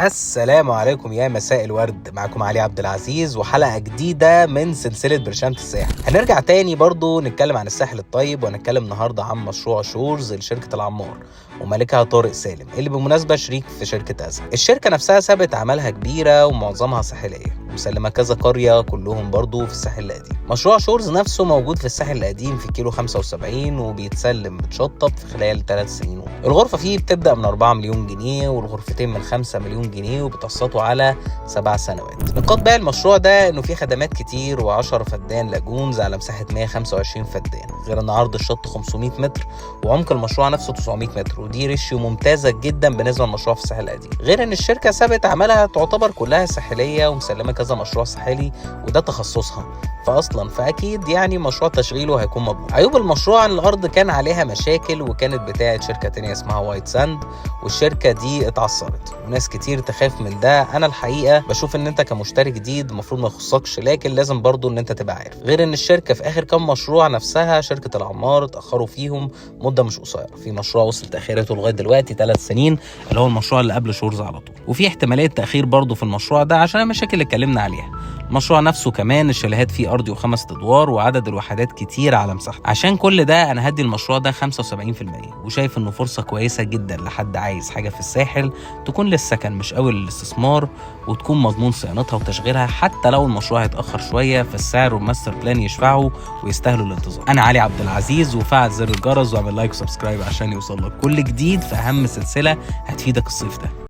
السلام عليكم يا مساء الورد، معكم علي عبد العزيز وحلقة جديدة من سلسلة برشامة الساحل. هنرجع تاني برضو نتكلم عن الساحل الطيب، وهنتكلم النهاردة عن مشروع شورز لشركة العمار ومالكها طارق سالم، اللي بالمناسبة شريك في شركة أزهى. الشركة نفسها سابت أعمالها كبيرة ومعظمها ساحلية، ومسلمة كذا قرية كلهم برضو في الساحل القديم. مشروع شورز نفسه موجود في الساحل القديم في كيلو 75، وبيتسلم متشطب في خلال 3 سنين. الغرفة فيه بتبدأ من 4 مليون جنيه، والغرفتين من 5 مليون جنيه، وبتقسطوا على 7 سنوات. نقاط بقى المشروع ده انه فيه خدمات كتير و10 فدان lagoons على مساحة 125 فدان، غير ان عرض الشط 500 متر وعمق المشروع نفسه 900 متر، ودي ratio ممتازة جدا بالنسبة للمشروع في الساحل القديم. غير ان الشركة سابت عملها تعتبر كلها ساحلية ومسلمة كذا مشروع ساحلي وده تخصصها، فاصلا فاكيد يعني مشروع تشغيله هيكون مضمون. عيوب المشروع ان الارض كان عليها مشاكل، وكانت بتاعه شركة تانية اسمها White Sand، والشركة دي اتعثرت وناس كتير تخاف من ده. انا الحقيقة بشوف ان انت كمشتري جديد المفروض ما يخصكش، لكن لازم برضو ان انت تبقى عارف. غير ان الشركة في اخر كام مشروع نفسها شركة العمار اتاخروا فيهم مده مش قصيرة. في مشروع وصل تاخيرته لغاية دلوقتي 3 سنين، اللي هو المشروع اللي قبل شورز على طول، وفي احتمالية تاخير برضو في المشروع ده عشان المشاكل اللي اتكلمنا عليها. المشروع نفسه كمان الشاليهات فيه ارضي و5 ادوار وعدد الوحدات كتير على مساحته. عشان كل ده انا هدي المشروع ده 75%، وشايف انه فرصة كويسة جدا لحد عايز حاجة في الساحل تكون للسكن مش قوي للاستثمار، وتكون مضمون صيانتها وتشغيلها حتى لو المشروع هيتاخر شوية، فالسعر وال master plan يشفعوا ويستاهلوا الانتظار. انا علي عبد العزيز، وفعل زر الجرس واعمل like و subscribe عشان يوصل لك كل جديد في اهم سلسلة هتفيدك الصيف ده.